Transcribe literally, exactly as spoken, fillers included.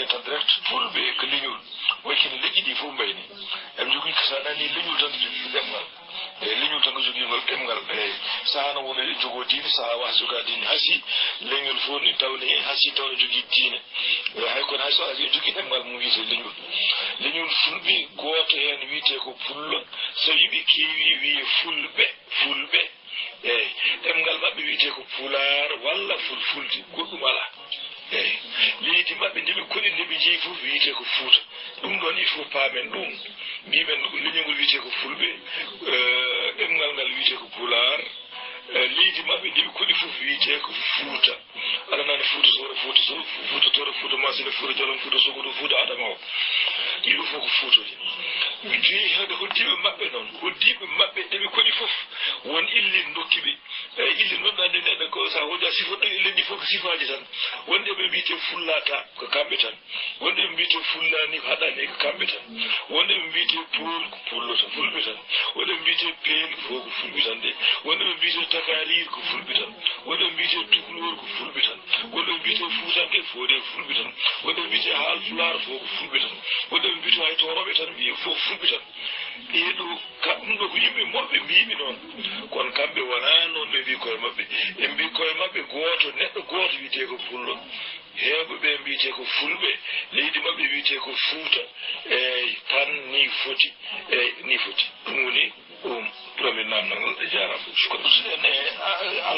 Tan direct, fulɓe ko leñol. Wakkino leƴƴi ɗi fof mbayni. Eɓe njogii ko, so a nanii leñol tan ko jogii ɗemngal. Eyi, leñol tan ko jogii ngol ɗemngal. Eyi, sahaa no woni jogoo diine, sahaa waasa jogaa diine. Hasi leñol fof ni tawni hasi taw no jogii diine. Eyi, hay kono hay so a jogii ɗemngal mum wiyetee leñol. Leñol fulɓe gooto heen wiyetee ko pullo. So yimɓe keewi wiyee fulɓe, fulɓe. Eyi, ɗemngal maɓɓe wiyetee ko pulaar walla fulfulde, goɗɗum alaa. Eyi, leydi maɓɓe ndi ɓe koɗi, ndi ɓe njeyi fof wiyetee ko Fuuta. Ɗum ɗoon il faut paamen ɗum. Mbimen ko leñol ngol wiyetee ko fulɓe, eh, ɗemngal ngal wiyetee ko pulaar. Eh, leydi maɓɓe ndi ɓe koɗi fof wiyetee ko Fuuta. Aɗa nani Fuuta Sooro, Fuuta Sooro, Fuuta Tooro, Fuuta Masina, Fuuta Jalon, Fuuta Sokoto, Fuuta Adamawa. Ɗiɗo fof ko Fuuta. Min jeyi hade hoddiiɓe maɓɓe noon, hoddiiɓe maɓɓe ɗe ɓe koɗi fof. Won ille ndokki ɓe. Eyi, ille noon ɗan nde neɗɗo ko sa hojja sifo ɗo ille ɗi fof ko sifaaji tan. Wonde ɓe mbiyetee fullata ko kamɓe tan. Wonde ɓe mbiyetee fullani ko haɗani ko kamɓe tan. Wonde ɓe mbiyetee pool ko pullo tan, fulɓe tan. Wonde ɓe mbiyetee peel fof ko fulɓe tan de. Wonde ɓe mbiyetee takarir ko fulɓe tan. Wonde ɓe mbiyetee tukulóor ko fulɓe tan. Wonde ɓe mbiyetee fuutanke fof de ko fulɓe tan. Wonde ɓe mbiyetee haalpulaar fof ko fulɓe tan. Wonde ɓe mbiyetee hay tooroɓe tan mbiye fof ko fulɓe tan. Ɓee ɗo, ka-, ɗum ɗo ko yimɓe moɓɓe mbiimi noon. Kono kamɓe wonaa noon ɓe mbii koye maɓɓe. Ɓe mbii koye maɓɓe gooto, neɗɗo gooto wiyetee ko pullo. Heewɓe ɓe mbiyetee ko fulɓe. Leydi maɓɓe wiyetee ko Fuuta. Eey, tan nii foti. Eey, nii foti. Ɗum woni ɗum premier namdal ngal. Jaaraama. Shukran. Eey, a-, a-,